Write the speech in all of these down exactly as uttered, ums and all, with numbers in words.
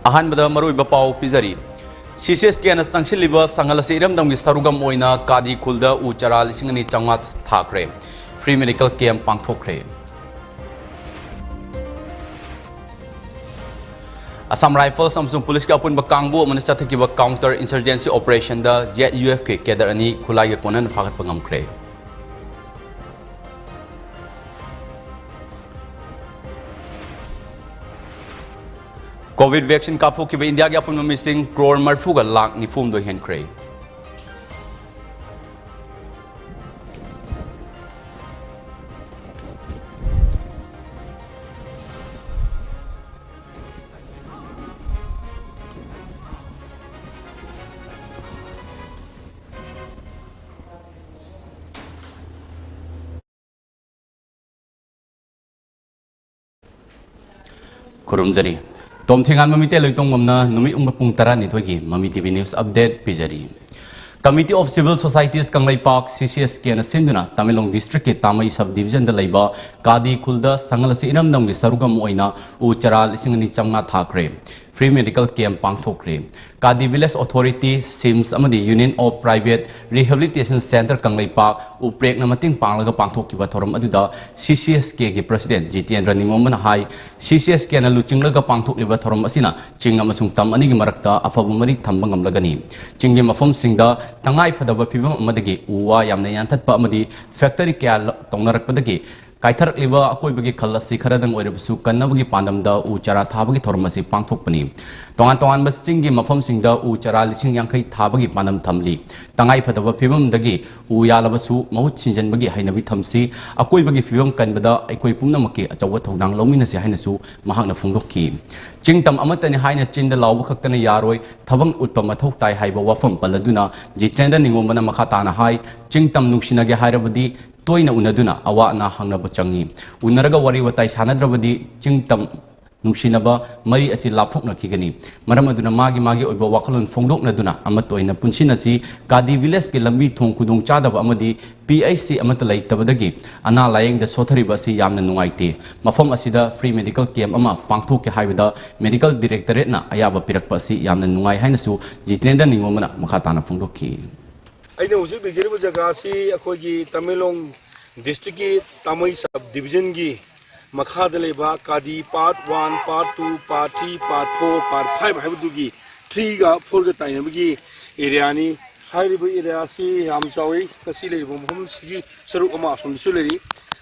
ꯑꯍꯥꯟꯕꯗ ꯃꯔꯨꯑꯣꯏꯕ ꯄꯥꯎ ꯄꯤꯖꯔꯤ꯫ ꯁꯤ ꯁꯤ ꯑꯦꯁ ꯀꯦꯅ ꯆꯪꯁꯤꯜꯂꯤꯕ ꯁꯪꯒꯜ ꯑꯁꯤ ꯏꯔꯝꯗꯝꯒꯤ ꯁꯔꯨꯒꯝ ꯑꯣꯏꯅ ꯀꯥꯗꯤ ꯈꯨꯜꯗ ꯎ ꯆꯥꯔꯥ ꯂꯤꯁꯤꯡ ꯑꯅꯤ ꯆꯥꯝꯃꯉꯥ ꯊꯥꯈ꯭ꯔꯦ꯫ Free medical camp ꯄꯥꯡꯊꯣꯛꯈ꯭ꯔꯦ꯫ ꯑꯁꯥꯝ ꯔꯥꯏꯐꯜꯁ ꯑꯃꯁꯨꯡ ꯄꯨꯂꯤꯁꯀꯤ ꯑꯄꯨꯟꯕ ꯀꯥꯡꯕꯨ ꯑꯃꯅ ꯆꯠꯊꯈꯤꯕ counter insurgency operationꯗ Z U F ꯀꯤ cadre ꯑꯅꯤ ꯈꯨꯠꯂꯥꯏꯒ ꯀꯣꯟꯅꯅ ꯐꯥꯒꯠꯄ ꯉꯝꯈ꯭ꯔꯦ꯫ Covid vaccine ꯀꯥꯞꯊꯣꯛꯈꯤꯕ ꯏꯟꯗꯤꯌꯥꯒꯤ ꯑꯄꯨꯟꯕ ꯃꯤꯁꯤꯡ ꯀ꯭ꯔꯣꯔ ꯃꯔꯤꯐꯨꯒ ꯂꯥꯈ ꯅꯤꯐꯨꯍꯨꯝꯗꯣꯏ ꯍꯦꯟꯈ꯭ꯔꯦ꯫ ꯈꯨꯔꯨꯝꯖꯔꯤ꯫ ꯇꯣꯝ ꯊꯦꯡꯉꯥꯟꯕ ꯃꯤꯇꯩ ꯂꯣꯏꯇꯣꯡꯕꯝꯅ ꯅꯨꯃꯤꯠ ꯌꯨꯡꯕ ꯄꯨꯡ ꯇꯔꯥꯅꯤꯊꯣꯏꯒꯤ ꯃꯃꯤ T V news update ꯄꯤꯖꯔꯤ꯫ Committee of Civil Societies Kangleipak, C C S Kꯅ ꯁꯤꯟꯗꯨꯅ ꯇꯃꯦꯡꯂꯣꯡ districtꯀꯤ ꯇꯥꯃꯩ sub divisionꯗ ꯂꯩꯕ ꯀꯥꯗꯤ ꯈꯨꯜꯗ ꯁꯪꯒꯜ ꯑꯁꯤ ꯏꯔꯝꯗꯝꯒꯤ ꯁꯔꯨꯒꯝ ꯑꯣꯏꯅ ꯎ ꯆꯥꯔꯥ ꯂꯤꯁꯤꯡ ꯑꯅꯤ ꯆꯥꯝꯃꯉꯥ ꯊꯥꯈ꯭ꯔꯦ꯫ Free medical camp ꯄꯥꯡꯊꯣꯛꯈ꯭ꯔꯦ꯫ ꯀꯥꯗꯤ Village Authority, SIMS ꯑꯃꯗꯤ Union of Private Rehabilitation Centre Kangleipak, ꯎꯄ꯭ꯔꯦꯛꯅ ꯃꯇꯦꯡ ꯄꯥꯡꯂꯒ ꯄꯥꯡꯊꯣꯛꯈꯤꯕ ꯊꯧꯔꯝ ꯑꯗꯨꯗ C C S Kꯒꯤ president Jitendra ꯅꯤꯉꯣꯝꯕꯅ ꯍꯥꯏ, C C S Kꯅ ꯂꯨꯆꯤꯡꯂꯒ ꯄꯥꯡꯊꯣꯛꯂꯤꯕ ꯊꯧꯔꯝ ꯑꯁꯤꯅ ꯆꯤꯡ ꯑꯃꯁꯨꯡ ꯇꯝ ꯑꯅꯤꯒꯤ ꯃꯔꯛꯇ ꯑꯐꯕ ꯃꯔꯤ ꯊꯝꯕ ꯉꯝꯂꯒꯅꯤ꯫ ꯆꯤꯡꯒꯤ ꯃꯐꯝꯁꯤꯡꯗ ꯇꯉꯥꯏ ꯐꯗꯕ ꯐꯤꯕꯝ ꯑꯃꯗꯒꯤ ꯎ ꯋꯥ ꯌꯥꯝꯅ ꯌꯥꯟꯊꯠꯄ ꯑꯃꯗꯤ factory ꯀꯌꯥ ꯂ-, ꯇꯧꯅꯔꯛꯄꯗꯒꯤ ꯀꯥꯏꯊꯔꯛꯂꯤꯕ ꯑꯀꯣꯏꯕꯒꯤ ꯈꯜ ꯑꯁꯤ ꯈꯔꯗꯪ ꯑꯣꯏꯔꯕꯁꯨ ꯀꯟꯅꯕꯒꯤ ꯄꯥꯟꯗꯝꯗ ꯎ ꯆꯥꯔꯥ ꯊꯥꯕꯒꯤ ꯊꯧꯔꯝ ꯑꯁꯤ ꯄꯥꯡꯊꯣꯛꯄꯅꯤ꯫ ꯇꯣꯉꯥꯟ ꯇꯣꯉꯥꯟꯕ ꯆꯤꯡꯒꯤ ꯃꯐꯝꯁꯤꯡꯗ ꯎ ꯆꯥꯔꯥ ꯂꯤꯁꯤꯡ ꯌꯥꯡꯈꯩ ꯊꯥꯕꯒꯤ ꯄꯥꯟꯗꯝ ꯊꯝꯂꯤ꯫ ꯇꯉꯥꯏꯐꯗꯕ ꯐꯤꯕꯝꯗꯒꯤ ꯎ ꯌꯥꯜꯂꯕꯁꯨ ꯃꯍꯨꯠ ꯁꯤꯟꯖꯟꯕꯒꯤ ꯍꯩꯅꯕꯤ ꯊꯝꯁꯤ꯫ ꯑꯀꯣꯏꯕꯒꯤ ꯐꯤꯕꯝ ꯀꯟꯕꯗ ꯑꯩꯈꯣꯏ ꯄꯨꯝꯅꯃꯛꯀꯤ ꯑꯆꯧꯕ ꯊꯧꯗꯥꯡ ꯂꯧꯃꯤꯟꯅꯁꯤ ꯍꯥꯏꯅꯁꯨ ꯃꯍꯥꯛꯅ ꯐꯣꯡꯗꯣꯛꯈꯤ꯫ ꯆꯤꯡ ꯇꯝ ꯑꯃꯠꯇꯅꯤ ꯍꯥꯏꯅ ꯆꯤꯟꯗ ꯂꯥꯎꯕ ꯈꯛꯇꯅ ꯌꯥꯔꯣꯏ, ꯊꯕꯛ ꯎꯠꯄ ꯃꯊꯧ ꯇꯥꯏ ꯍꯥꯏꯕ ꯋꯥꯐꯝ ꯄꯜꯂꯗꯨꯅ ꯖꯤꯇꯦꯟꯗ꯭ꯔ ꯅꯤꯡꯉꯣꯝꯕꯅ ꯃꯈꯥ ꯇꯥꯅ ꯍꯥꯏ, ꯆꯤꯡ ꯇꯝ ꯅꯨꯡꯁꯤꯅꯒꯦ ꯍꯥꯏꯔꯕꯗꯤ ꯇꯣꯏꯅ ꯎꯅꯗꯨꯅ ꯑꯋꯥ ꯑꯅꯥ ꯍꯪꯅꯕ ꯆꯪꯏ꯫ ꯎꯅꯔꯒ ꯋꯥꯔꯤ ꯋꯥꯇꯥꯏ ꯁꯥꯟꯅꯗ꯭ꯔꯕꯗꯤ ꯆꯤꯡ ꯇꯝ ꯅꯨꯡꯁꯤꯅꯕ ꯃꯔꯤ ꯑꯁꯤ ꯂꯥꯞꯊꯣꯛꯅꯈꯤꯒꯅꯤ꯫ ꯃꯔꯝ ꯑꯗꯨꯅ ꯃꯥꯒꯤ ꯃꯥꯒꯤ ꯑꯣꯏꯕ ꯋꯥꯈꯜꯂꯣꯟ ꯐꯣꯡꯗꯣꯛꯅꯗꯨꯅ ꯑꯃꯠꯇ ꯑꯣꯏꯅ ꯄꯨꯟꯁꯤꯟꯅꯁꯤ꯫ ꯀꯥꯗꯤ ꯚꯤꯂꯦꯖꯀꯤ ꯂꯝꯕꯤ ꯊꯣꯡ ꯈꯨꯗꯣꯡꯆꯥꯗꯕ ꯑꯃꯗꯤ ꯄꯤ ꯑꯩꯆ ꯁꯤ ꯑꯃꯠꯇ ꯂꯩꯇꯕꯗꯒꯤ ꯑꯅꯥ ꯂꯥꯌꯦꯡꯗ ꯁꯣꯊꯔꯤꯕ ꯑꯁꯤ ꯌꯥꯝꯅ ꯅꯨꯡꯉꯥꯏꯇꯦ꯫ ꯃꯐꯝ ꯑꯁꯤꯗ free medical camp ꯑꯃ ꯄꯥꯡꯊꯣꯛꯀꯦ ꯍꯥꯏꯕꯗ medical directorate ꯅ ꯑꯌꯥꯕ ꯄꯤꯔꯛꯄ ꯑꯁꯤ ꯌꯥꯝꯅ ꯅꯨꯡꯉꯥꯏ ꯍꯥꯏꯅꯁꯨ ꯖꯤꯇꯦꯟꯗ꯭ꯔ ꯅꯤꯡꯉꯣꯝꯕꯅ ꯃꯈꯥ ꯇꯥꯅ ꯐꯣꯡꯗꯣꯛꯈꯤ꯫ ꯑꯩꯅ ꯍꯧꯖꯤꯛ ꯂꯩꯖꯔꯤꯕ ꯖꯒꯥ ꯑꯁꯤ ꯑꯩꯈꯣꯏꯒꯤ ꯇꯃꯦꯡꯂꯣꯡ district ꯀꯤ ꯇꯥꯃꯩ sub division ꯒꯤ ꯃꯈꯥꯗ ꯂꯩꯕ ꯀꯥꯗꯤ part one, part two, part three, part four, part five ꯍꯥꯏꯕꯗꯨꯒꯤ three ꯒ four ꯒ ꯇꯥꯏꯅꯕꯒꯤ area ꯅꯤ꯫ ꯍꯥꯏꯔꯤꯕ area ꯑꯁꯤ ꯌꯥꯝ ꯆꯥꯎꯏ꯫ ꯉꯁꯤ ꯂꯩꯔꯤꯕ ꯃꯐꯝꯁꯤꯒꯤ ꯁꯔꯨꯛ ꯑꯃ ꯑꯁꯣꯝꯗꯁꯨ ꯂꯩꯔꯤ꯫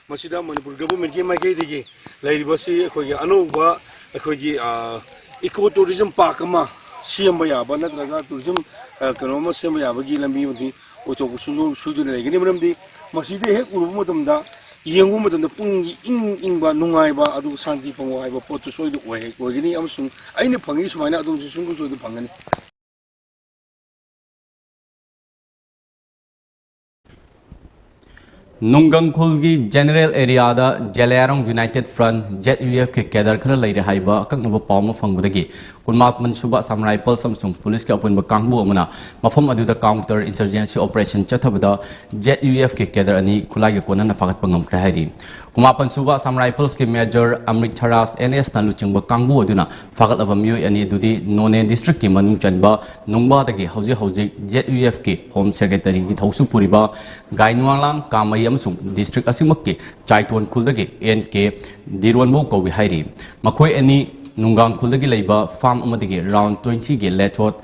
ꯃꯁꯤꯗ ꯃꯅꯤꯄꯨꯔ government ꯀꯤ ꯃꯥꯏꯀꯩꯗꯒꯤ ꯂꯩꯔꯤꯕꯁꯤ ꯑꯩꯈꯣꯏꯒꯤ ꯑꯅꯧꯕ ꯑꯩꯈꯣꯏꯒꯤ, ꯑ, eco tourism park ꯑꯃ ꯁꯦꯝꯕ ꯌꯥꯕ ꯅꯠꯇ꯭ꯔꯒ tourism, ꯑ, ꯀꯩꯅꯣ ꯑꯃ ꯁꯦꯝꯕ ꯌꯥꯕꯒꯤ ꯂꯝꯕꯤ ꯑꯃꯗꯤ ꯑꯣꯏꯊꯣꯛꯄ ꯁꯨꯡꯁꯣꯏ-, ꯁꯣꯏꯗꯅ ꯂꯩꯒꯅꯤ꯫ ꯃꯔꯝꯗꯤ ꯃꯁꯤꯗ ꯍꯦꯛ ꯎꯔꯨꯕ ꯃꯇꯝꯗ, ꯌꯦꯡꯕ ꯃꯇꯝꯗ ꯄꯨꯛꯅꯤꯡꯒꯤ ꯏꯪ ꯏꯪꯕ, ꯅꯨꯡꯉꯥꯏꯕ, ꯑꯗꯨꯒ ꯁꯥꯟꯇꯤ ꯐꯪꯕ ꯍꯥꯏꯕ ꯄꯣꯠꯇꯨ ꯁꯣꯏꯗꯅ ꯑꯣꯏ-, ꯑꯣꯏꯒꯅꯤ꯫ ꯑꯃꯁꯨꯡ ꯑꯩꯅ ꯐꯪꯉꯤ ꯁꯨꯃꯥꯏꯅ ꯑꯗꯣꯝꯁꯨ ꯁꯨꯡꯁꯣꯏ ꯁꯣꯏꯗꯅ ꯐꯪꯒꯅꯤ꯫ ꯅꯨꯡꯒꯪꯈꯨꯜꯒꯤ general area ꯗ Zeliangrong United Front, Z U F ꯀꯤ cadre ꯈꯔ ꯂꯩꯔꯦ ꯍꯥꯏꯕ ꯑꯀꯛꯅꯕ ꯄꯥꯎ ꯑꯃ ꯐꯪꯕꯗꯒꯤ ꯀꯨꯟꯃꯥꯄꯟ ꯁꯨꯕ Assam Rifles ꯑꯃꯁꯨꯡ ꯄꯨꯂꯤꯁꯀꯤ ꯑꯄꯨꯟꯕ ꯀꯥꯡꯕꯨ ꯑꯃꯅ ꯃꯐꯝ ꯑꯗꯨꯗ counter insurgency operation ꯆꯠꯊꯕꯗ Z U F ꯀꯤ cadre ꯑꯅꯤ ꯈꯨꯠꯂꯥꯏꯒ ꯀꯣꯟꯅꯅ ꯐꯥꯒꯠꯄ ꯉꯝꯈ꯭ꯔꯦ ꯍꯥꯏꯔꯤ꯫ ꯀꯨꯟꯃꯥꯄꯟ ꯁꯨꯕ Assam Rifles ꯀꯤ Major ꯑꯃ꯭ꯔꯤꯠ ꯊꯔꯥꯖ N S ꯅ ꯂꯨꯆꯤꯡꯕ ꯀꯥꯡꯕꯨ ꯑꯗꯨꯅ ꯐꯥꯒꯠꯂꯕ ꯃꯤꯑꯣꯏ ꯑꯅꯤ ꯑꯗꯨꯗꯤ ꯅꯣꯅꯦ district ꯀꯤ ꯃꯅꯨꯡ ꯆꯟꯕ ꯅꯨꯡꯕꯥꯗꯒꯤ ꯍꯧꯖꯤꯛ ꯍꯧꯖꯤꯛ Z U F ꯀꯤ Home Secretary ꯒꯤ ꯊꯧꯁꯨ ꯄꯨꯔꯤꯕ ꯒꯥꯏꯅꯨꯋꯥꯡꯂꯥꯡ ꯀꯥꯃꯩ ꯑꯃꯁꯨꯡ district ꯑꯁꯤꯃꯛꯀꯤ ꯆꯥꯏꯇꯣꯟ ꯈꯨꯜꯗꯒꯤ N K ꯗꯤꯔꯣꯟꯕꯧ ꯀꯧꯏ ꯍꯥꯏꯔꯤ꯫ ꯃꯈꯣꯏ ꯑꯅꯤ ꯅꯨꯡꯒꯥꯡꯈꯨꯜꯗꯒꯤ ꯂꯩꯕ farm ꯑꯃꯗꯒꯤ round twenty ꯒꯤ ꯂꯦꯊꯣꯠ,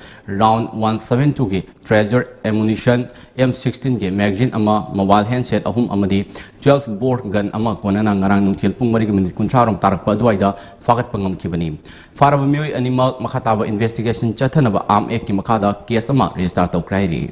round one seven two ꯒꯤ treasure ammunition, M sixteen ꯒꯤ magazine ꯑꯃ, mobile handset ꯑꯍꯨꯝ ꯑꯃꯗꯤ twelve bore gun ꯑꯃ ꯀꯣꯟꯅꯅ ꯉꯔꯥꯡ ꯅꯨꯡꯊꯤꯜ ꯄꯨꯡ ꯃꯔꯤꯒꯤ ꯃꯤꯅꯤꯠ ꯀꯨꯟꯊ꯭ꯔꯥ ꯔꯣꯝ ꯇꯥꯔꯛꯄ ꯑꯗꯨꯋꯥꯏꯗ ꯐꯥꯒꯠꯄ ꯉꯝꯈꯤꯕꯅꯤ꯫ ꯐꯥꯔꯕ ꯃꯤꯑꯣꯏ ꯑꯅꯤꯃꯛ ꯃꯈꯥ ꯇꯥꯕ investigation ꯆꯠꯊꯅꯕ arms act ꯀꯤ ꯃꯈꯥꯗ case ꯑꯃ register ꯇꯧꯈ꯭ꯔꯦ ꯍꯥꯏꯔꯤ꯫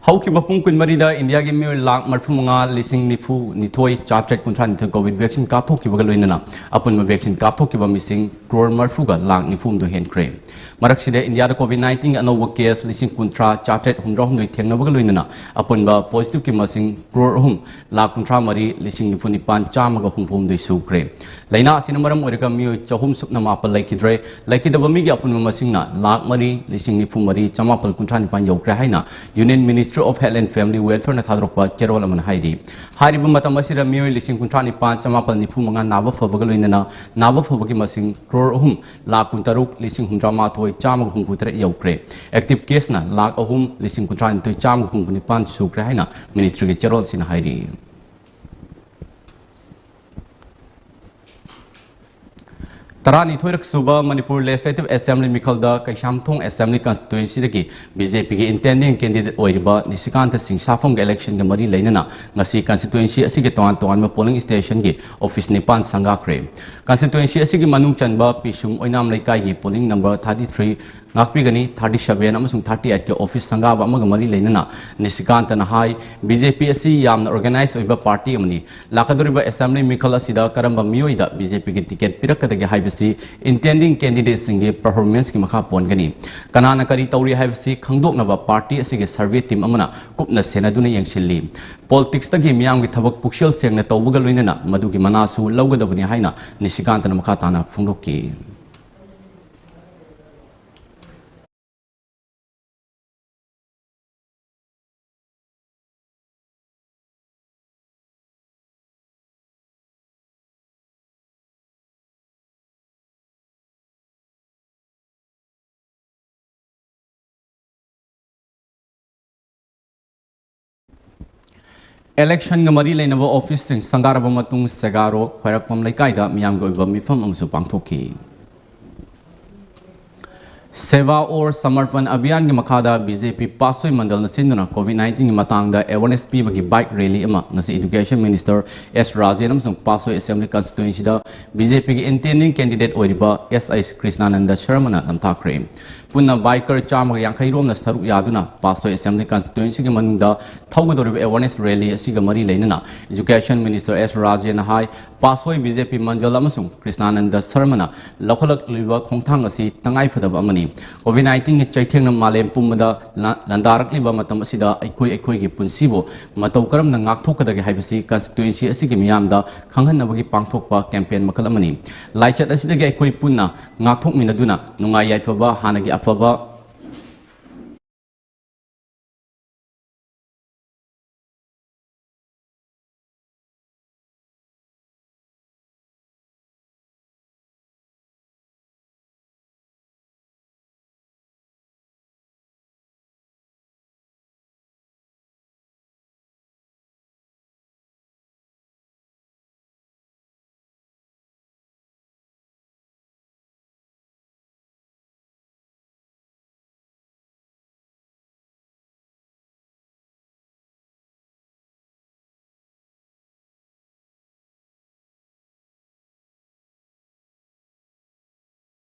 ꯍꯧꯈꯤꯕ ꯄꯨꯡ ꯀꯨꯟꯃꯔꯤꯗ ꯏꯟꯗꯤꯌꯥꯒꯤ ꯃꯤꯑꯣꯏ ꯂꯥꯈ ꯃꯔꯤꯐꯨ ꯃꯉꯥ ꯂꯤꯁꯤꯡ ꯅꯤꯐꯨ ꯅꯤꯊꯣꯏ ꯆꯥꯇ꯭ꯔꯦꯠ ꯀꯨꯟꯊ꯭ꯔꯥ ꯅꯤꯊꯣꯏ COVID vaccine ꯀꯥꯞꯊꯣꯛꯈꯤꯕꯒ ꯂꯣꯏꯅꯅ ꯑꯄꯨꯟꯕ vaccine ꯀꯥꯞꯊꯣꯛꯈꯤꯕ ꯃꯤꯁꯤꯡ ꯀ꯭ꯔꯣꯔ ꯃꯔꯤꯐꯨꯒ ꯂꯥꯈ ꯅꯤꯐꯨ ꯍꯨꯝꯗꯣꯏ ꯍꯦꯟꯈ꯭ꯔꯦ꯫ ꯃꯔꯛꯁꯤꯗ ꯏꯟꯗꯤꯌꯥꯗ COVID nineteen ꯒꯤ ꯑꯅꯧꯕ case ꯂꯤꯁꯤꯡ ꯀꯨꯟꯊ꯭ꯔꯥ ꯆꯥꯇ꯭ꯔꯦꯠ ꯍꯨꯝꯗ꯭ꯔꯥ ꯍꯨꯝꯗꯣꯏ ꯊꯦꯡꯅꯕꯒ ꯂꯣꯏꯅꯅ ꯑꯄꯨꯟꯕ positive ꯀꯤ ꯃꯁꯤꯡ ꯀ꯭ꯔꯣꯔ ꯑꯍꯨꯝ ꯂꯥꯈ ꯀꯨꯟꯊ꯭ꯔꯥ ꯃꯔꯤ ꯂꯤꯁꯤꯡ ꯅꯤꯐꯨ ꯅꯤꯄꯥꯟ ꯆꯥꯝꯃꯒ ꯍꯨꯝꯐꯨ ꯍꯨꯝꯗꯣꯏ ꯁꯨꯈ꯭ꯔꯦ꯫ ꯂꯥꯏꯅꯥ ꯑꯁꯤꯅ ꯃꯔꯝ ꯑꯣꯏꯔꯒ ꯃꯤꯑꯣꯏ ꯆꯍꯨꯝ ꯁꯨꯞꯅ ꯃꯥꯄꯜ ꯂꯩꯈꯤꯗ꯭ꯔꯦ꯫ ꯂꯩꯈꯤꯗꯕ ꯃꯤꯒꯤ ꯑꯄꯨꯟꯕ ꯃꯁꯤꯡꯅ ꯂꯥꯈ ꯃꯔꯤ ꯂꯤꯁꯤꯡ ꯅꯤꯐꯨ ꯃꯔꯤ ꯆꯃꯥꯄꯜ ꯀꯨꯟꯊ꯭ꯔꯥ ꯅꯤꯄꯥꯟ ꯌꯧꯈ꯭ꯔꯦ ꯍꯥꯏꯅ Union Ministry of Health and Family Welfare ꯅ ꯊꯥꯗꯣꯔꯛꯄ ꯆꯦꯔꯣꯜ ꯑꯃꯅ ꯍꯥꯏꯔꯤ꯫ ꯍꯥꯏꯔꯤꯕ ꯃꯇꯝ ꯑꯁꯤꯗ ꯃꯤꯑꯣꯏ ꯂꯤꯁꯤꯡ ꯀꯨꯟꯊ꯭ꯔꯥ ꯅꯤꯄꯥꯟ ꯆꯃꯥꯄꯜ ꯅꯤꯐꯨ ꯃꯉꯥ ꯅꯥꯕ ꯐꯕꯒ ꯂꯣꯏꯅꯅ ꯅꯥꯕ ꯐꯕꯒꯤ ꯃꯁꯤꯡ ꯀ꯭ꯔꯣꯔ ꯑꯍꯨꯝ ꯂꯥꯈ ꯀꯨꯟꯇꯔꯨꯛ ꯂꯤꯁꯤꯡ ꯍꯨꯝꯗ꯭ꯔꯥ ꯃꯥꯊꯣꯏ ꯆꯥꯝꯃꯒ ꯍꯨꯝꯐꯨ ꯇꯔꯦꯠ ꯌꯧꯈ꯭ꯔꯦ꯫ Active case ꯅ ꯂꯥꯈ ꯑꯍꯨꯝ ꯂꯤꯁꯤꯡ ꯀꯨꯟꯊ꯭ꯔꯥ ꯅꯤꯊꯣꯏ ꯆꯥꯝꯃꯒ ꯍꯨꯝꯐꯨ ꯅꯤꯄꯥꯟ ꯁꯨꯈ꯭ꯔꯦ ꯍꯥꯏꯅ ministry ꯒꯤ ꯆꯦꯔꯣꯜꯁꯤꯅ ꯍꯥꯏꯔꯤ꯫ ꯇꯔꯥꯅꯤꯊꯣꯏꯔꯛ ꯁꯨꯕ Manipur Legislative Assembly ꯃꯤꯈꯜꯗ Keishamthong Assembly Constituency ꯗꯒꯤ B J P ꯒꯤ intending candidate ꯑꯣꯏꯔꯤꯕ ꯅꯤꯁꯤꯀꯥꯟꯇ ꯁꯤꯡ ꯁꯥꯐꯝꯒ election ꯒ ꯃꯔꯤ ꯂꯩꯅꯅ ꯉꯁꯤ constituency ꯑꯁꯤꯒꯤ ꯇꯣꯉꯥꯟ ꯇꯣꯉꯥꯟꯕ polling station ꯒꯤ office ꯅꯤꯄꯥꯟ ꯁꯪꯒꯥꯈ꯭ꯔꯦ꯫ Constituency ꯑꯁꯤꯒꯤ ꯃꯅꯨꯡ ꯆꯟꯕ ꯄꯤꯁꯨꯝ ꯑꯣꯏꯅꯥꯝ ꯂꯩꯀꯥꯏꯒꯤ polling number thirty three ꯉꯥꯛꯄꯤꯒꯅꯤ, thirty seven ꯑꯃꯁꯨꯡ thirty eight ꯀꯤ office ꯁꯪꯒꯥꯕ ꯑꯃꯒ ꯃꯔꯤ ꯂꯩꯅꯅ ꯅꯤꯁꯤꯀꯥꯟꯇꯅ ꯍꯥꯏ, B J P ꯑꯁꯤ ꯌꯥꯝꯅ organize ꯑꯣꯏꯕ party ꯑꯃꯅꯤ꯫ ꯂꯥꯛꯀꯗꯧꯔꯤꯕ assembly ꯃꯤꯈꯜ ꯑꯁꯤꯗ ꯀꯔꯝꯕ ꯃꯤꯑꯣꯏꯗ B J P ꯒꯤ ticket ꯄꯤꯔꯛꯀꯗꯒꯦ ꯍꯥꯏꯕꯁꯤ intending candidate ꯁꯤꯡꯒꯤ performance ꯀꯤ ꯃꯈꯥ ꯄꯣꯟꯒꯅꯤ꯫ ꯀꯅꯥꯅ ꯀꯔꯤ ꯇꯧꯔꯤ ꯍꯥꯏꯕꯁꯤ ꯈꯪꯗꯣꯛꯅꯕ party ꯑꯁꯤꯒꯤ survey team ꯑꯃꯅ ꯀꯨꯞꯅ ꯁꯦꯟꯅꯗꯨꯅ ꯌꯦꯡꯁꯤꯜꯂꯤ꯫ Politics ꯇꯒꯤ ꯃꯤꯌꯥꯝꯒꯤ ꯊꯕꯛ ꯄꯨꯛꯁꯦꯜ ꯁꯦꯡꯅ ꯇꯧꯕꯒ ꯂꯣꯏꯅꯅ ꯃꯗꯨꯒꯤ ꯃꯅꯥꯁꯨ ꯂꯧꯒꯗꯕꯅꯤ ꯍꯥꯏꯅ ꯅꯤꯁꯤꯀꯥꯟꯇꯅ ꯃꯈꯥ ꯇꯥꯅ ꯐꯣꯡꯗꯣꯛꯈꯤ꯫ Election-ꯒ ꯃꯔꯤ ꯂꯩꯅꯕ office-ꯁꯤꯡ ꯁꯪꯒꯥꯔꯕ ꯃꯇꯨꯡ ꯁꯦꯒꯥꯔꯣ ꯈ꯭ꯋꯥꯏꯔꯥꯛꯄꯝ ꯂꯩꯀꯥꯏꯗ ꯃꯤꯌꯥꯝꯒꯤ ꯑꯣꯏꯕ ꯃꯤꯐꯝ ꯑꯃꯁꯨ ꯄꯥꯡꯊꯣꯛꯈꯤ꯫ Seva Aur Samarpan Abhiyan-ꯒꯤ ꯃꯈꯥꯗ B J P ꯄꯥꯠꯁꯣꯏ ꯃꯟꯗꯜꯅ ꯁꯤꯟꯗꯨꯅ COVID nineteen-ꯒꯤ ꯃꯇꯥꯡꯗ awareness ꯄꯤꯕꯒꯤ bike rally ꯑꯃ ꯉꯁꯤ Education Minister S Rajen ꯑꯃꯁꯨꯡ ꯄꯥꯠꯁꯣꯏ Assembly Constituency-ꯗ B J P-ꯒꯤ intending candidate ꯑꯣꯏꯔꯤꯕ S I ꯀ꯭ꯔꯤꯁꯅꯥꯅꯟꯗ ꯁꯔꯃꯅ ꯂꯝꯊꯥꯈ꯭ꯔꯦ꯫ ꯄꯨꯟꯅ biker ꯆꯥꯝꯃꯒ ꯌꯥꯡꯈꯩ ꯔꯣꯝꯅ ꯁꯔꯨꯛ ꯌꯥꯗꯨꯅ ꯄꯥꯠꯁꯣꯏ Assembly Constituency-ꯒꯤ ꯃꯅꯨꯡꯗ ꯊꯧꯒꯗꯧꯔꯤꯕ awareness rally ꯑꯁꯤꯒ ꯃꯔꯤ ꯂꯩꯅꯅ Education Minister S Rajen-ꯅ ꯍꯥꯏ, ꯄꯥꯠꯁꯣꯏ B J P ꯃꯟꯗꯜ ꯑꯃꯁꯨꯡ ꯀ꯭ꯔꯤꯁꯅꯥꯅꯟꯗ ꯁꯔꯃꯅ ꯂꯧꯈꯠꯂꯛꯂꯤꯕ ꯈꯣꯡꯊꯥꯡ ꯑꯁꯤ ꯇꯉꯥꯏꯐꯗꯕ ꯑꯃꯅꯤ꯫ COVID nineteen-ꯒꯤ ꯆꯩꯊꯦꯡꯅ ꯃꯥꯂꯦꯝ ꯄꯨꯝꯕꯗ ꯂꯥ-, ꯂꯥꯟꯗꯥꯔꯛꯂꯤꯕ ꯃꯇꯝ ꯑꯁꯤꯗ ꯑꯩꯈꯣꯏ ꯑꯩꯈꯣꯏꯒꯤ ꯄꯨꯟꯁꯤꯕꯨ ꯃꯇꯧ ꯀꯔꯝꯅ ꯉꯥꯛꯊꯣꯛꯀꯗꯒꯦ ꯍꯥꯏꯕꯁꯤ constituency ꯑꯁꯤꯒꯤ ꯃꯤꯌꯥꯝꯗ ꯈꯪꯍꯟꯅꯕꯒꯤ ꯄꯥꯡꯊꯣꯛꯄ campaign ꯃꯈꯜ ꯑꯃꯅꯤ꯫ ꯂꯥꯏꯆꯠ ꯑꯁꯤꯗꯒꯤ ꯑꯩꯈꯣꯏ ꯄꯨꯟꯅ ꯉꯥꯛꯊꯣꯛꯃꯤꯟꯅꯗꯨꯅ ꯅꯨꯡꯉꯥꯏ ꯌꯥꯏꯐꯕ, ꯍꯥꯟꯅꯒꯤ ꯑꯐꯕ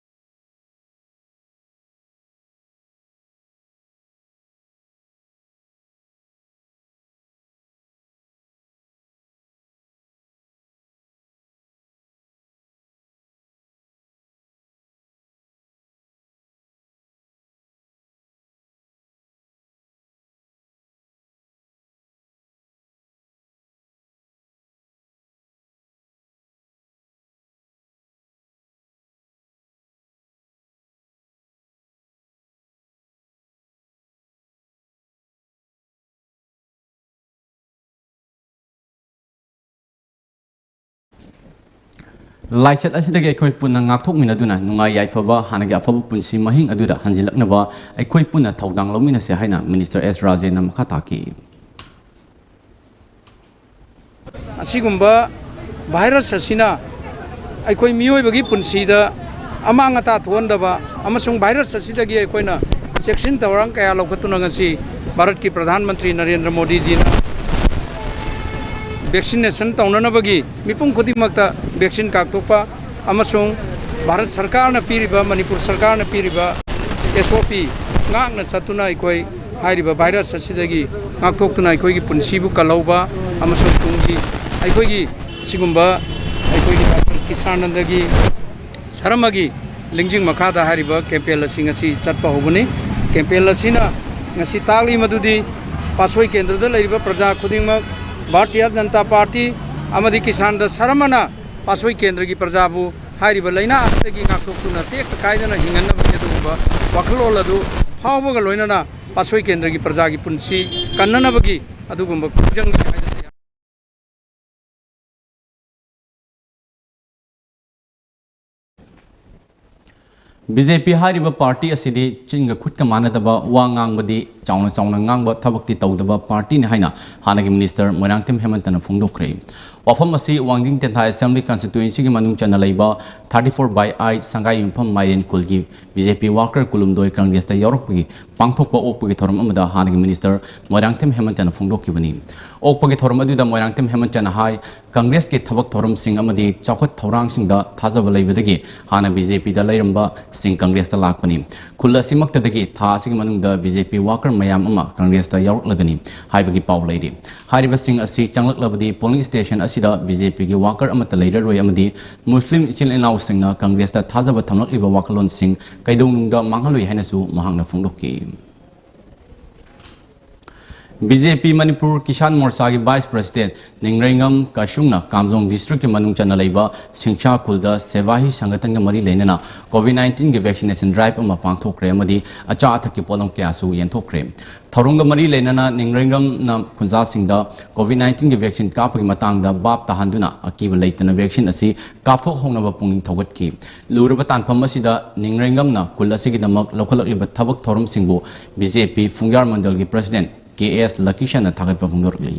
ꯂꯥꯏꯆꯠ ꯑꯁꯤꯗꯒꯤ ꯑꯩꯈꯣꯏ ꯄꯨꯟꯅ ꯉꯥꯛꯊꯣꯛꯃꯤꯟꯅꯗꯨꯅ ꯅꯨꯡꯉꯥꯏ ꯌꯥꯏꯐꯕ, ꯍꯥꯟꯅꯒꯤ ꯑꯐꯕ ꯄꯨꯟꯁꯤ ꯃꯍꯤꯡ ꯑꯗꯨꯗ ꯍꯟꯖꯤꯜꯂꯛꯅꯕ ꯑꯩꯈꯣꯏ ꯄꯨꯟꯅ ꯊꯧꯗꯥꯡ ꯂꯧꯃꯤꯟꯅꯁꯤ ꯍꯥꯏꯅ Minister S ꯔꯥꯖꯦꯟꯅ ꯃꯈꯥ ꯇꯥꯈꯤ꯫ ꯑꯁꯤꯒꯨꯝꯕ ꯚꯥꯏꯔꯁ ꯑꯁꯤꯅ ꯑꯩꯈꯣꯏ ꯃꯤꯑꯣꯏꯕꯒꯤ ꯄꯨꯟꯁꯤꯗ ꯑꯃꯥꯡ ꯑꯇꯥ ꯊꯣꯛꯍꯟꯗꯕ ꯑꯃꯁꯨꯡ ꯚꯥꯏꯔꯁ ꯑꯁꯤꯗꯒꯤ ꯑꯩꯈꯣꯏꯅ ꯆꯦꯛꯁꯤꯟ ꯊꯧꯔꯥꯡ ꯀꯌꯥ ꯂꯧꯈꯠꯇꯨꯅ ꯉꯁꯤ ꯚꯥꯔꯠꯀꯤ ꯄ꯭ꯔꯙꯥꯟ ꯃꯟꯇ꯭ꯔꯤ ꯅꯔꯦꯟꯗ꯭ꯔ ꯃꯣꯗꯤꯖꯤꯅ ꯚꯦꯛꯁꯤꯅꯦꯁꯟ ꯇꯧꯅꯅꯕꯒꯤ ꯃꯤꯄꯨꯝ ꯈꯨꯗꯤꯡꯃꯛꯇ ꯚꯦꯛꯁꯤꯟ ꯀꯥꯞꯊꯣꯛꯄ ꯑꯃꯁꯨꯡ ꯚꯥꯔꯠ ꯁꯔꯀꯥꯔꯅ ꯄꯤꯔꯤꯕ, ꯃꯅꯤꯄꯨꯔ ꯁꯔꯀꯥꯔꯅ ꯄꯤꯔꯤꯕ ꯑꯦꯁ ꯑꯣ ꯄꯤ ꯉꯥꯛꯅ ꯆꯠꯇꯨꯅ ꯑꯩꯈꯣꯏ ꯍꯥꯏꯔꯤꯕ ꯚꯥꯏꯔꯁ ꯑꯁꯤꯗꯒꯤ ꯉꯥꯛꯊꯣꯛꯇꯨꯅ ꯑꯩꯈꯣꯏꯒꯤ ꯄꯨꯟꯁꯤꯕꯨ ꯀꯜꯍꯧꯕ ꯑꯃꯁꯨꯡ ꯇꯨꯡꯒꯤ ꯑꯩꯈꯣꯏꯒꯤ ꯁꯤꯒꯨꯝꯕ ꯑꯩꯈꯣꯏꯒꯤ ꯗꯥꯛꯇꯔ ꯀ꯭ꯔꯤꯁꯅꯥꯅꯟꯗꯒꯤ ꯁꯔꯃꯒꯤ ꯂꯤꯡꯖꯤꯡ ꯃꯈꯥꯗ ꯍꯥꯏꯔꯤꯕ ꯀꯦꯝꯄꯦꯟ ꯑꯁꯤ ꯉꯁꯤ ꯆꯠꯄ ꯍꯧꯕꯅꯤ꯫ ꯀꯦꯝꯄꯦꯟ ꯑꯁꯤꯅ ꯉꯁꯤ ꯇꯥꯛꯂꯤ ꯃꯗꯨꯗꯤ ꯄꯥꯠꯁꯣꯏ ꯀꯦꯟꯗ꯭ꯔꯗ ꯂꯩꯔꯤꯕ ꯄ꯭ꯔꯖꯥ ꯈꯨꯗꯤꯡꯃꯛ ꯚꯥꯔꯇꯤꯌ ꯖꯅꯇꯥ ꯄꯥꯔꯇꯤ ꯑꯃꯗꯤ ꯀ꯭ꯔꯤꯁꯅꯥꯅꯟꯗ ꯁꯔꯃꯅ ꯄꯥꯠꯁꯣꯏ ꯀꯦꯟꯗ꯭ꯔꯒꯤ ꯄ꯭ꯔꯖꯥꯕꯨ ꯍꯥꯏꯔꯤꯕ ꯂꯥꯏꯅꯥ ꯑꯁꯤꯗꯒꯤ ꯉꯥꯛꯊꯣꯛꯇꯨꯅ ꯇꯦꯛꯇ ꯀꯥꯏꯗꯅ ꯍꯤꯡꯍꯟꯅꯕꯒꯤ ꯑꯗꯨꯒꯨꯝꯕ ꯋꯥꯈꯜꯂꯣꯟ ꯑꯗꯨ ꯐꯥꯎꯕꯒ ꯂꯣꯏꯅꯅ ꯄꯥꯠꯁꯣꯏ ꯀꯦꯟꯗ꯭ꯔꯒꯤ ꯄ꯭ꯔꯖꯥꯒꯤ ꯄꯨꯟꯁꯤ ꯀꯟꯅꯅꯕꯒꯤ ꯑꯗꯨꯒꯨꯝꯕ ꯈꯣꯡꯖꯪꯅꯤ ꯍꯥꯏꯗꯅ ꯕꯤ ꯖꯦ ꯄꯤ ꯍꯥꯏꯔꯤꯕ ꯄꯥꯔꯇꯤ ꯑꯁꯤꯗꯤ ꯆꯤꯟꯒ ꯈꯨꯠꯀ ꯃꯥꯟꯅꯗꯕ ꯋꯥ ꯉꯥꯡꯕꯗꯤ ꯆꯥꯎꯅ ꯆꯥꯎꯅ ꯉꯥꯡꯕ ꯊꯕꯛꯇꯤ ꯇꯧꯗꯕ ꯄꯥꯔꯇꯤꯅꯤ ꯍꯥꯏꯅ ꯍꯥꯟꯅꯒꯤ ꯃꯤꯅꯤꯁꯇꯔ ꯃꯣꯏꯔꯥꯡꯊꯦꯝ ꯍꯦꯃꯟꯇꯅ ꯐꯣꯡꯗꯣꯛꯈ꯭ꯔꯦ꯫ ꯋꯥꯐꯝ ꯑꯁꯤ ꯋꯥꯡꯖꯤꯡ ꯇꯦꯟꯊꯥ ꯑꯦꯁꯦꯝꯕ꯭ꯂꯤ ꯀꯟꯁꯇꯤꯇ꯭ꯋꯦꯟꯁꯤꯒꯤ ꯃꯅꯨꯡ ꯆꯟꯅ ꯂꯩꯕ thirty four by eight ꯁꯪꯒꯥꯏ ꯌꯨꯝꯐꯝ ꯃꯥꯏꯔꯦꯟ ꯈꯨꯜꯒꯤ ꯕꯤ ꯖꯦ ꯄꯤ ꯋꯥꯀꯔ ꯀꯨꯂꯨꯝꯗꯣꯏ ꯀꯪꯒ꯭ꯔꯦꯁꯇ ꯌꯥꯎꯔꯛꯄꯒꯤ ꯄꯥꯡꯊꯣꯛꯄ ꯑꯣꯛꯄꯒꯤ ꯊꯧꯔꯝ ꯑꯃꯗ ꯍꯥꯟꯅꯒꯤ ꯃꯤꯅꯤꯁꯇꯔ ꯃꯣꯏꯔꯥꯡꯊꯦꯝ ꯍꯦꯃꯟꯇꯅ ꯐꯣꯡꯗꯣꯛꯈꯤꯕꯅꯤ꯫ ꯑꯣꯛꯄꯒꯤ ꯊꯧꯔꯝ ꯑꯗꯨꯗ ꯃꯣꯏꯔꯥꯡꯊꯦꯝ ꯍꯦꯃꯟꯇꯅ ꯍꯥꯏ, ꯀꯪꯒ꯭ꯔꯦꯁꯀꯤ ꯊꯕꯛ ꯊꯧꯔꯝꯁꯤꯡ ꯑꯃꯗꯤ ꯆꯥꯎꯈꯠ ꯊꯧꯔꯥꯡꯁꯤꯡꯗ ꯊꯥꯖꯕ ꯂꯩꯕꯗꯒꯤ ꯍꯥꯟꯅ ꯕꯤ ꯖꯦ ꯄꯤꯗ ꯂꯩꯔꯝꯕꯁꯤꯡ ꯀꯪꯒ꯭ꯔꯦꯁꯇ ꯂꯥꯛꯄꯅꯤ꯫ ꯈꯨꯜ ꯑꯁꯤꯃꯛꯇꯗꯒꯤ ꯊꯥ ꯑꯁꯤꯒꯤ ꯃꯅꯨꯡꯗ ꯕꯤ ꯖꯦ ꯄꯤ ꯋꯥꯀꯔ ꯃꯌꯥꯝ ꯑꯃ ꯀꯪꯒ꯭ꯔꯦꯁꯇ ꯌꯥꯎꯔꯛꯂꯒꯅꯤ ꯍꯥꯏꯕꯒꯤ ꯄꯥꯎ ꯂꯩꯔꯤ꯫ ꯍꯥꯏꯔꯤꯕꯁꯤꯡ ꯑꯁꯤ ꯆꯪꯂꯛꯂꯕꯗꯤ ꯄꯣꯂꯤꯡ ꯁ꯭ꯇꯦꯁꯟ ꯑꯁꯤꯗ ꯕꯤ ꯖꯦ ꯄꯤꯒꯤ ꯋꯥꯀꯔ ꯑꯃꯠꯇ ꯂꯩꯔꯔꯣꯏ ꯑꯃꯗꯤ ꯃꯨꯁꯂꯤꯝ ꯏꯆꯤꯜ ꯏꯅꯥꯎꯁꯤꯡꯅ ꯀꯪꯒ꯭ꯔꯦꯁꯇ ꯊꯥꯖꯕ ꯊꯝꯂꯛꯂꯤꯕ ꯋꯥꯈꯜꯂꯣꯟꯁꯤꯡ ꯀꯩꯗꯧꯅꯨꯡꯗ ꯃꯥꯡꯍꯜꯂꯣꯏ ꯍꯥꯏꯅꯁꯨ ꯃꯍꯥꯛꯅ ꯐꯣꯡꯗꯣꯛꯈꯤ꯫ ꯕꯤ ꯖꯦ ꯄꯤ ꯃꯅꯤꯄꯨꯔ ꯀꯤꯁꯥꯟ ꯃꯣꯔꯆꯥꯒꯤ ꯚꯥꯏꯁ ꯄ꯭ꯔꯁꯤꯗꯦꯟ ꯅꯤꯡꯔꯩꯉꯝ ꯀꯥꯏꯁꯨꯡꯅ ꯀꯥꯝꯖꯣꯡ ꯗꯤꯁꯇ꯭ꯔꯤꯛꯀꯤ ꯃꯅꯨꯡ ꯆꯟꯅ ꯂꯩꯕ ꯁꯤꯡꯁꯥ ꯈꯨꯜꯗ ꯁꯦꯕꯥꯍꯤ ꯁꯪꯒꯇꯟꯒ ꯃꯔꯤ ꯂꯩꯅꯅ ꯀꯣꯚꯤꯗ ꯅꯥꯏꯟꯇꯤꯟꯒꯤ ꯚꯦꯛꯁꯤꯅꯦꯁꯟ ꯗ꯭ꯔꯥꯏꯚ ꯑꯃ ꯄꯥꯡꯊꯣꯛꯈ꯭ꯔꯦ ꯑꯃꯗꯤ ꯑꯆꯥ ꯑꯊꯛꯀꯤ ꯄꯣꯠꯂꯝ ꯀꯌꯥꯁꯨ ꯌꯦꯟꯊꯣꯛꯈ꯭ꯔꯦ꯫ ꯊꯧꯔꯝꯒ ꯃꯔꯤ ꯂꯩꯅꯅ ꯅꯤꯡꯔꯩꯉꯝꯅ ꯈꯨꯟꯖꯥꯁꯤꯡꯗ ꯀꯣꯚꯤꯗ ꯅꯥꯏꯟꯇꯤꯟꯒꯤ ꯚꯦꯛꯁꯤꯟ ꯀꯥꯞꯄꯒꯤ ꯃꯇꯥꯡꯗ ꯚꯥꯞ ꯇꯥꯍꯟꯗꯨꯅ ꯑꯀꯤꯕ ꯂꯩꯇꯅ ꯚꯦꯛꯁꯤꯟ ꯑꯁꯤ ꯀꯥꯞꯊꯣꯛꯍꯧꯅꯕ ꯄꯨꯛꯅꯤꯡ ꯊꯧꯒꯠꯈꯤ꯫ ꯂꯨꯔꯕ ꯇꯥꯟꯐꯝ ꯑꯁꯤꯗ ꯅꯤꯡꯔꯩꯉꯝꯅ ꯈꯨꯜ ꯑꯁꯤꯒꯤꯗꯃꯛ ꯂꯧꯈꯠꯂꯛꯂꯤꯕ ꯊꯕꯛ ꯊꯧꯔꯝꯁꯤꯡꯕꯨ ꯕꯤ ꯖꯦ ꯄꯤ ꯐꯨꯡꯌꯥꯔ ꯃꯟꯗꯜꯒꯤ ꯄ꯭ꯔꯁꯤꯗꯦꯟ ꯀꯦ ꯑꯦꯁ ꯂꯀꯤꯁꯟꯅ ꯊꯥꯒꯠꯄ ꯐꯣꯡꯗꯣꯔꯛꯂꯤ꯫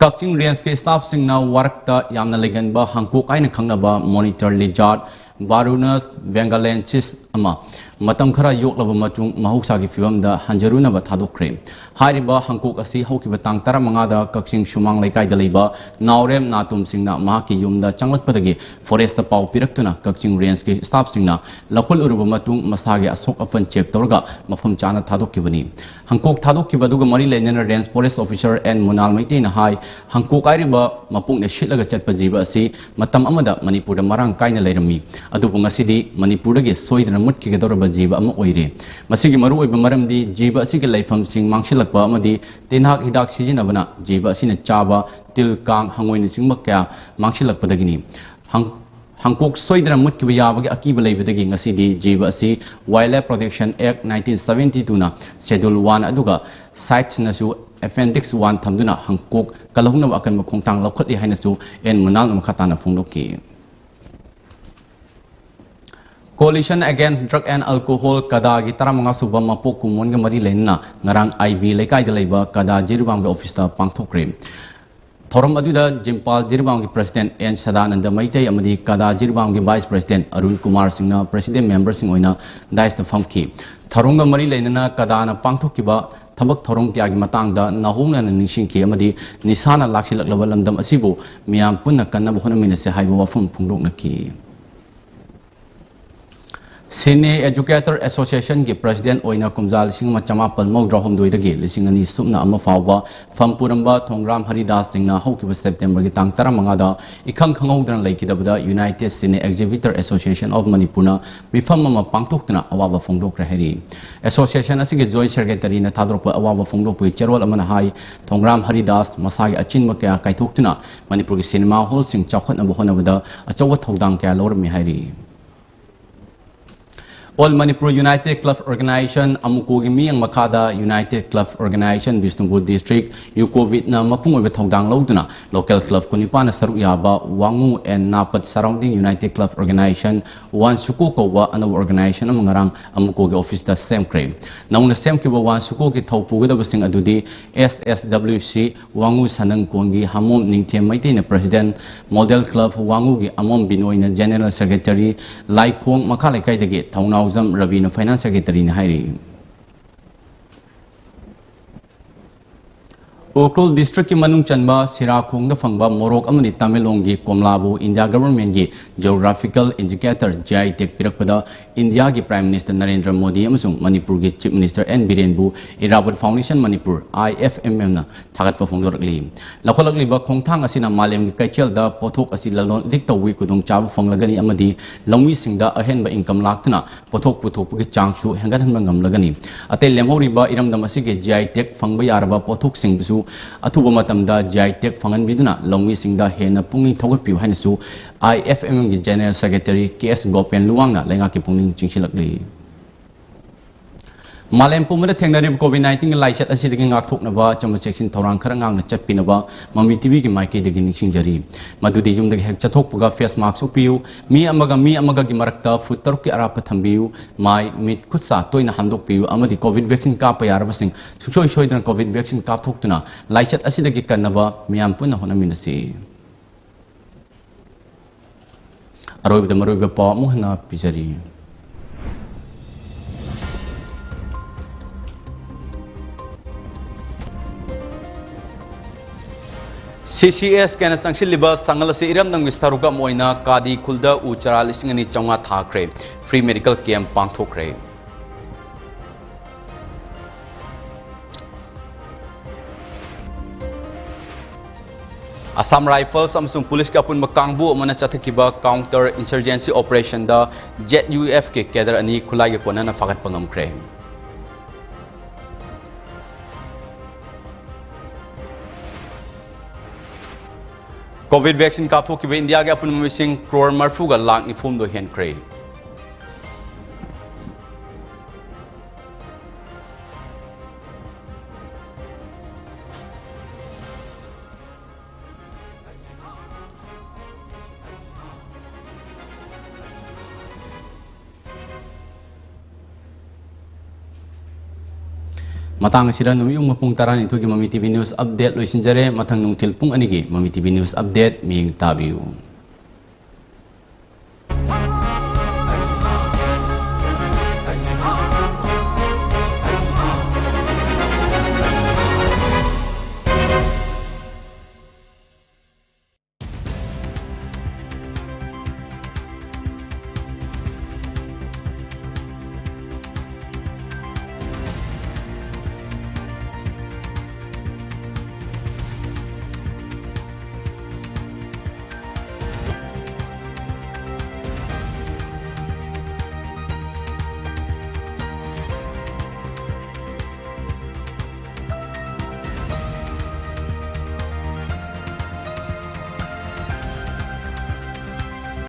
ꯀꯛꯆꯤꯡ ꯔꯦꯟꯖꯀꯤ ꯁ꯭ꯇꯥꯐꯁꯤꯡꯅ ꯋꯥꯔꯛꯇ ꯌꯥꯝꯅ ꯂꯩꯒꯟꯕ ꯍꯪꯀꯣꯛ ꯍꯥꯏꯅ ꯈꯪꯅꯕ monitor lizard, Varunus bengalensis ꯑꯃ ꯃꯇꯝ ꯈꯔ ꯌꯣꯛꯂꯕ ꯃꯇꯨꯡ ꯃꯍꯧꯁꯥꯒꯤ ꯐꯤꯕꯝꯗ ꯍꯟꯖꯔꯨꯅꯕ ꯊꯥꯗꯣꯛꯈ꯭ꯔꯦ꯫ ꯍꯥꯏꯔꯤꯕ ꯍꯪꯀꯣꯛ ꯑꯁꯤ ꯍꯧꯈꯤꯕ ꯇꯥꯡ ꯇꯔꯥꯃꯉꯥꯗ ꯀꯛꯆꯤꯡ ꯁꯨꯃꯥꯡ ꯂꯩꯀꯥꯏꯗ ꯂꯩꯕ ꯅꯥꯎꯔꯦꯝ ꯅꯥꯇꯣꯝꯁꯤꯡꯅ ꯃꯍꯥꯛꯀꯤ ꯌꯨꯝꯗ ꯆꯪꯂꯛꯄꯗꯒꯤ ꯐꯣꯔꯦꯁꯇ ꯄꯥꯎ ꯄꯤꯔꯛꯇꯨꯅ ꯀꯛꯆꯤꯡ ꯔꯦꯟꯖꯀꯤ ꯁ꯭ꯇꯥꯐꯁꯤꯡꯅ ꯂꯧꯈꯠꯂꯨꯔꯕ ꯃꯇꯨꯡ ꯃꯁꯥꯒꯤ ꯑꯁꯣꯛ ꯑꯄꯟ ꯆꯦꯛ ꯇꯧꯔꯒ ꯃꯐꯝ ꯆꯥꯅ ꯊꯥꯗꯣꯛꯈꯤꯕꯅꯤ꯫ ꯍꯪꯀꯣꯛ ꯊꯥꯗꯣꯛꯈꯤꯕ ꯑꯗꯨꯒ ꯃꯔꯤ ꯂꯩꯅꯅ ꯔꯦꯟꯖ ꯐꯣꯔꯦꯁ ꯑꯣꯐꯤꯁꯔ ꯑꯦꯟ ꯃꯨꯅꯥꯜ ꯃꯩꯇꯩꯅ ꯍꯥꯏ, ꯍꯪꯀꯣꯛ ꯍꯥꯏꯔꯤꯕ ꯃꯄꯣꯛꯅ ꯁꯤꯠꯂꯒ ꯆꯠꯄ ꯖꯤꯕ ꯑꯁꯤ ꯃꯇꯝ ꯑꯃꯗ ꯃꯅꯤꯄꯨꯔꯗ ꯃꯔꯥꯡ ꯀꯥꯏꯅ ꯂꯩꯔꯝꯃꯤ꯫ ꯑꯗꯨꯕꯨ ꯉꯁꯤꯗꯤ ꯃꯅꯤꯄꯨꯔꯗꯒꯤ ꯁꯣꯏꯗꯅ ꯃꯨꯠꯈꯤꯒꯗꯧꯔꯕ ꯖꯤꯕ ꯑꯃ ꯑꯣꯏꯔꯦ꯫ ꯃꯁꯤꯒꯤ ꯃꯔꯨꯑꯣꯏꯕ ꯃꯔꯝꯗꯤ ꯖꯤꯕ ꯑꯁꯤꯒꯤ ꯂꯩꯐꯝꯁꯤꯡ ꯃꯥꯡꯁꯤꯜꯂꯛꯄ ꯑꯃꯗꯤ ꯇꯤꯟꯍꯥꯛ ꯍꯤꯗꯥꯛ ꯁꯤꯖꯤꯟꯅꯕꯅ ꯖꯤꯕ ꯑꯁꯤꯅ ꯆꯥꯕ ꯇꯤꯜ, ꯀꯥꯡ, ꯍꯪꯉꯣꯏꯅꯆꯤꯡꯕ ꯀꯌꯥ ꯃꯥꯡꯁꯤꯜꯂꯛꯄꯗꯒꯤꯅꯤ꯫ ꯍꯪ-, ꯍꯪꯀꯣꯛ ꯁꯣꯏꯗꯅ ꯃꯨꯠꯈꯤꯕ ꯌꯥꯕꯒꯤ ꯑꯀꯤꯕ ꯂꯩꯕꯗꯒꯤ ꯉꯁꯤꯗꯤ ꯖꯤꯕ ꯑꯁꯤ Wildlife Protection Act nineteen seventy two ꯅ Schedule one ꯑꯗꯨꯒ CITES ꯅꯁꯨ Appendix one ꯊꯝꯗꯨꯅ ꯍꯪꯀꯣꯛ ꯀꯜꯍꯧꯅꯕ ꯑꯀꯟꯕ ꯈꯣꯡꯊꯥꯡ ꯂꯧꯈꯠꯂꯤ ꯍꯥꯏꯅꯁꯨ ꯑꯦꯟ ꯃꯨꯅꯥꯜꯅ ꯃꯈꯥ ꯇꯥꯅ ꯐꯣꯡꯗꯣꯛꯈꯤ꯫ Coalition Against Drug and Alcohol, ꯀꯗꯥꯒꯤ ꯇꯔꯥꯃꯉꯥ ꯁꯨꯕ ꯃꯄꯣꯛ ꯀꯨꯝꯑꯣꯟꯒ ꯃꯔꯤ ꯂꯩꯅꯅ ꯉꯔꯥꯡ ꯑꯥꯏ ꯕꯤ ꯂꯩꯀꯥꯏꯗ ꯂꯩꯕ ꯀꯗꯥ ꯖꯤꯔꯤꯕꯥꯝꯒꯤ ꯑꯣꯐꯤꯁꯇ ꯄꯥꯡꯊꯣꯛꯈ꯭ꯔꯦ꯫ ꯊꯧꯔꯝ ꯑꯗꯨꯗ ꯖꯤꯝꯄꯥꯜ ꯖꯤꯔꯤꯕꯥꯝꯒꯤ ꯄ꯭ꯔꯁꯤꯗꯦꯟꯠ ꯑꯦꯟ ꯁꯗꯥꯅꯟꯗ ꯃꯩꯇꯩ ꯑꯃꯗꯤ ꯀꯗꯥ ꯖꯤꯔꯤꯕꯥꯝꯒꯤ ꯚꯥꯏꯁ ꯄ꯭ꯔꯁꯤꯗꯦꯟꯠ ꯑꯔꯨꯟ ꯀꯨꯃꯥꯔ ꯁꯤꯡꯅ ꯄ꯭ꯔꯁꯤꯗꯦꯟꯠ ꯃꯦꯝꯕꯔꯁꯤꯡ ꯑꯣꯏꯅ ꯗꯥꯏꯁꯇ ꯐꯝꯈꯤ꯫ ꯊꯧꯔꯝꯒ ꯃꯔꯤ ꯂꯩꯅꯅ ꯀꯗꯥꯅ ꯄꯥꯡꯊꯣꯛꯈꯤꯕ ꯊꯕꯛ ꯊꯧꯔꯝ ꯀꯌꯥꯒꯤ ꯃꯇꯥꯡꯗ ꯅꯧꯍꯧꯅꯅ ꯅꯤꯡꯁꯤꯡꯈꯤ ꯑꯃꯗꯤ ꯅꯤꯁꯥꯅ ꯂꯥꯛꯁꯤꯜꯂꯛꯂꯕ ꯂꯝꯗꯝ ꯑꯁꯤꯕꯨ ꯃꯤꯌꯥꯝ ꯄꯨꯟꯅ ꯀꯟꯅꯕ ꯍꯣꯠꯅꯃꯤꯟꯅꯁꯤ ꯍꯥꯏꯕ ꯋꯥꯐꯝ ꯐꯣꯡꯗꯣꯛꯅꯈꯤ꯫ Cine Educator Association ꯒꯤ ꯄ꯭ꯔꯁꯤꯗꯦꯟꯠ ꯑꯣꯏꯅ ꯀꯨꯝꯖꯥ ꯂꯤꯁꯤꯡ ꯑꯃ ꯆꯃꯥꯄꯜ ꯃꯧꯗ꯭ꯔꯥ ꯍꯨꯝꯗꯣꯏꯗꯒꯤ ꯂꯤꯁꯤꯡ ꯑꯅꯤ ꯁꯨꯞꯅ ꯑꯃ ꯐꯥꯎꯕ ꯐꯝ ꯄꯨꯔꯝꯕ ꯊꯣꯡꯒ꯭ꯔꯥꯝ ꯍꯔꯤꯗꯥꯁ ꯁꯤꯡꯅ ꯍꯧꯈꯤꯕ ꯁꯦꯞꯇꯦꯝꯕꯔꯒꯤ ꯇꯥꯡ ꯇꯔꯥꯃꯉꯥꯗ ꯏꯈꯪ ꯈꯪꯍꯧꯗꯅ ꯂꯩꯈꯤꯗꯕꯗ United Cine Exhibitor Association of Manipur ꯅ ꯃꯤꯐꯝ ꯑꯃ ꯄꯥꯡꯊꯣꯛꯇꯨꯅ ꯑꯋꯥꯕ ꯐꯣꯡꯗꯣꯛꯈ꯭ꯔꯦ ꯍꯥꯏꯔꯤ꯫ Association ꯑꯁꯤꯒꯤ Joint Secretary ꯅ ꯊꯥꯗꯣꯔꯛꯄ ꯑꯋꯥꯕ ꯐꯣꯡꯗꯣꯛꯄꯒꯤ ꯆꯦꯔꯣꯜ ꯑꯃꯅ ꯍꯥꯏ, ꯊꯣꯡꯒ꯭ꯔꯥꯝ ꯍꯔꯤꯗꯥꯁ ꯃꯁꯥꯒꯤ ꯑꯆꯤꯟꯕ ꯀꯌꯥ ꯀꯥꯏꯊꯣꯛꯇꯨꯅ ꯃꯅꯤꯄꯨꯔꯒꯤ ꯁꯤꯅꯦꯃꯥ ꯍꯣꯜꯁꯤꯡ ꯆꯥꯎꯈꯠꯅꯕ ꯍꯣꯠꯅꯕꯗ ꯑꯆꯧꯕ ꯊꯧꯗꯥꯡ ꯀꯌꯥ ꯂꯧꯔꯝꯃꯤ ꯍꯥꯏꯔꯤ꯫ All Manipur United Club Organization, ꯑꯃꯨꯀꯣꯒꯤ ꯃꯤꯠꯌꯦꯡ ꯃꯈꯥꯗ United Club Organization Bishnupur District, UCOVIDꯅ ꯃꯄꯨꯡ ꯑꯣꯏꯕ ꯊꯧꯗꯥꯡ ꯂꯧꯗꯨꯅ local club ꯀꯨꯟꯅꯤꯄꯥꯟꯅ ꯁꯔꯨꯛ ꯌꯥꯕ ꯋꯥꯉꯨ and ꯅꯥꯄꯠ surrounding United Club Organization, ꯋꯥꯟꯁꯨꯀꯣ ꯀꯧꯕ ꯑꯅꯧꯕ organization ꯑꯃ ꯉꯔꯥꯡ ꯑꯃꯨꯀꯣꯒꯤ officeꯇ ꯁꯦꯝꯈ꯭ꯔꯦ꯫ ꯅꯧꯅ ꯁꯦꯝꯈꯤꯕ ꯋꯥꯟꯁꯨꯀꯣꯒꯤ ꯊꯧ ꯄꯨꯒꯗꯕꯁꯤꯡ ꯑꯗꯨꯗꯤ SSWC, ꯋꯥꯉꯨ ꯁꯅꯪ ꯀꯣꯟꯒꯤ ꯍꯥꯃꯣꯝ ꯅꯤꯡꯊꯦꯝ ꯃꯩꯇꯩꯅ President, Model Club ꯋꯥꯉꯨꯒꯤ ꯑꯃꯣꯝ ꯕꯤꯅꯣꯏꯅ General Secretary, ꯂꯥꯏꯈꯣꯡ ꯃꯈꯥ ꯂꯩꯀꯥꯏꯗꯒꯤ ꯊꯧꯅꯥꯎꯖꯝ ꯔꯕꯤꯅ Finance Secretaryꯅ ꯍꯥꯏꯔꯤ꯫ ꯎꯈ꯭ꯔꯨꯜ Districtꯀꯤ ꯃꯅꯨꯡ ꯆꯟꯕ ꯁꯤꯔꯥꯈꯣꯡꯗ ꯐꯪꯕ ꯃꯣꯔꯣꯛ ꯑꯃꯗꯤ ꯇꯃꯦꯡꯂꯣꯡꯒꯤ ꯀꯣꯝꯂꯥꯕꯨ India Governmentꯀꯤ Geographical Indicator, GI tag ꯄꯤꯔꯛꯄꯗ Indiaꯒꯤ Prime Minister Narendra Modi ꯑꯃꯁꯨꯡ ꯃꯅꯤꯄꯨꯔꯒꯤ Chief Minister ꯑꯦꯟ ꯕꯤꯔꯦꯟꯕꯨ Irrawaddy Foundation Manipur, IFMMꯅ ꯊꯥꯒꯠꯄ ꯐꯣꯡꯗꯣꯔꯛꯂꯤ꯫ ꯂꯧꯈꯠꯂꯛꯂꯤꯕ ꯈꯣꯡꯊꯥꯡ ꯑꯁꯤꯅ ꯃꯥꯂꯦꯝꯒꯤ ꯀꯩꯊꯦꯜꯗ ꯄꯣꯠꯊꯣꯛ ꯑꯁꯤ ꯂꯂꯣꯟ ꯏꯇꯤꯛ ꯇꯧꯕꯒꯤ ꯈꯨꯗꯣꯡꯆꯥꯕ ꯐꯪꯂꯒꯅꯤ ꯑꯃꯗꯤ ꯂꯧꯃꯤꯁꯤꯡꯗ ꯑꯍꯦꯟꯕ income ꯂꯥꯛꯇꯨꯅ ꯄꯣꯠꯊꯣꯛ ꯄꯨꯊꯣꯛꯄꯒꯤ ꯆꯥꯡꯁꯨ ꯍꯦꯟꯒꯠꯍꯟꯕ ꯉꯝꯂꯒꯅꯤ꯫ ꯑꯇꯩ ꯂꯦꯝꯍꯧꯔꯤꯕ ꯏꯔꯝꯗꯝ ꯑꯁꯤꯒꯤ GI tag ꯐꯪꯕ ꯌꯥꯔꯕ ꯄꯣꯠꯊꯣꯛꯁꯤꯡꯕꯨꯁꯨ ꯑꯊꯨꯕ ꯃꯇꯝꯗ GI tag ꯐꯪꯍꯟꯕꯤꯗꯨꯅ ꯂꯧꯃꯤꯁꯤꯡꯗ ꯍꯦꯟꯅ ꯄꯨꯛꯅꯤꯡ ꯊꯧꯒꯠꯄꯤꯌꯨ ꯍꯥꯏꯅꯁꯨ IFMMꯒꯤ General Secretary ꯀꯦ ꯑꯦꯁ ꯒꯣꯄꯦꯟ ꯂꯨꯋꯥꯡꯅ ꯂꯩꯉꯥꯛꯀꯤ ꯄꯨꯛꯅꯤꯡ ꯆꯤꯡꯁꯤꯜꯂꯛꯂꯤ꯫ ꯃꯥꯂꯦꯝ ꯄꯨꯝꯕꯗ ꯊꯦꯡꯅꯔꯤꯕ COVID nineteenꯒꯤ ꯂꯥꯏꯆꯠ ꯑꯁꯤꯗꯒꯤ ꯉꯥꯛꯊꯣꯛꯅꯕ ꯑꯆꯝꯕ ꯆꯦꯛꯁꯤꯟ ꯊꯧꯔꯥꯡ ꯈꯔ ꯉꯥꯛꯅ ꯆꯠꯄꯤꯅꯕ ꯃꯃꯤ ꯇꯤꯚꯤꯒꯤ ꯃꯥꯏꯀꯩꯗꯒꯤ ꯅꯤꯡꯁꯤꯡꯖꯔꯤ꯫ ꯃꯗꯨꯗꯤ ꯌꯨꯝꯗꯒꯤ ꯍꯦꯛ ꯆꯠꯊꯣꯛꯄꯒ face mask ꯎꯞꯄꯤꯌꯨ, ꯃꯤ ꯑꯃꯒ ꯃꯤ ꯑꯃꯒꯒꯤ ꯃꯔꯛꯇ ꯐꯨꯠ ꯇꯔꯨꯛꯀꯤ ꯑꯔꯥꯞꯄ ꯊꯝꯕꯤꯌꯨ, ꯃꯥꯏ, ꯃꯤꯠ, ꯈꯨꯠ ꯁꯥ ꯇꯣꯏꯅ ꯍꯥꯝꯗꯣꯛꯄꯤꯌꯨ ꯑꯃꯗꯤ COVID vaccine ꯀꯥꯞꯄ ꯌꯥꯔꯕꯁꯤꯡ ꯁꯨꯡꯁꯣꯏ ꯁꯣꯏꯗꯅ COVID vaccine ꯀꯥꯞꯊꯣꯛꯇꯨꯅ ꯂꯥꯏꯆꯠ ꯑꯁꯤꯗꯒꯤ ꯀꯟꯅꯕ ꯃꯤꯌꯥꯝ ꯄꯨꯟꯅ ꯍꯣꯠꯅꯃꯤꯟꯅꯁꯤ꯫ ꯑꯔꯣꯏꯕꯗ ꯃꯔꯨꯑꯣꯏꯕ ꯄꯥꯎ ꯑꯃꯨꯛ ꯍꯟꯅ ꯄꯤꯖꯔꯤ꯫ CCSKꯅ ꯆꯪꯁꯤꯜꯂꯤꯕ ꯁꯪꯒꯜ ꯑꯁꯤ ꯏꯔꯝꯗꯝꯒꯤ ꯁꯔꯨꯛ ꯑꯃ ꯑꯣꯏꯅ ꯀꯥꯗꯤ ꯈꯨꯜꯗ ꯎ ꯆꯥꯔꯥ ꯂꯤꯁꯤꯡ ꯑꯅꯤ ꯆꯥꯝꯃꯉꯥ ꯊꯥꯈ꯭ꯔꯦ꯫ Free medical camp ꯄꯥꯡꯊꯣꯛꯈ꯭ꯔꯦ꯫ Assam Rifles ꯑꯃꯁꯨꯡ ꯄꯨꯂꯤꯁꯀꯤ ꯑꯄꯨꯟꯕ ꯀꯥꯡꯕꯨ ꯑꯃꯅ ꯆꯠꯊꯈꯤꯕ counter insurgency operationꯗ ZUFꯀꯤ cadre ꯑꯅꯤ ꯈꯨꯠꯂꯥꯏꯒ ꯀꯣꯟꯅꯅ ꯐꯥꯒꯠꯄ ꯉꯝꯈ꯭ꯔꯦ꯫ COVID vaccine ꯀꯥꯞꯊꯣꯛꯈꯤꯕ ꯏꯟꯗꯤꯌꯥꯒꯤ ꯑꯄꯨꯟꯕ ꯃꯤꯁꯤꯡ ꯀ꯭ꯔꯣꯔ ꯃꯔꯤꯐꯨꯒ ꯂꯥꯈ ꯅꯤꯐꯨꯍꯨꯝꯗꯣꯏ ꯍꯦꯟꯈ꯭ꯔꯦ꯫ ꯃꯇꯥꯡ ꯑꯁꯤꯗ ꯅꯨꯃꯤꯠ ꯌꯨꯡꯕ ꯄꯨꯡ ꯇꯔꯥꯅꯤꯊꯣꯏꯒꯤ ꯃꯃꯤ ꯇꯤꯚꯤ ꯅ꯭ꯌꯨꯁ ꯑꯞꯗꯦꯠ ꯂꯣꯏꯁꯤꯟꯖꯔꯦ꯫ ꯃꯊꯪ ꯅꯨꯡꯊꯤꯜ ꯄꯨꯡ ꯑꯅꯤꯒꯤ ꯃꯃꯤ ꯇꯤꯚꯤ ꯅ꯭ꯌꯨꯁ ꯑꯞꯗꯦꯠ ꯃꯤꯠꯌꯦꯡ ꯇꯥꯕꯤꯌꯨ꯫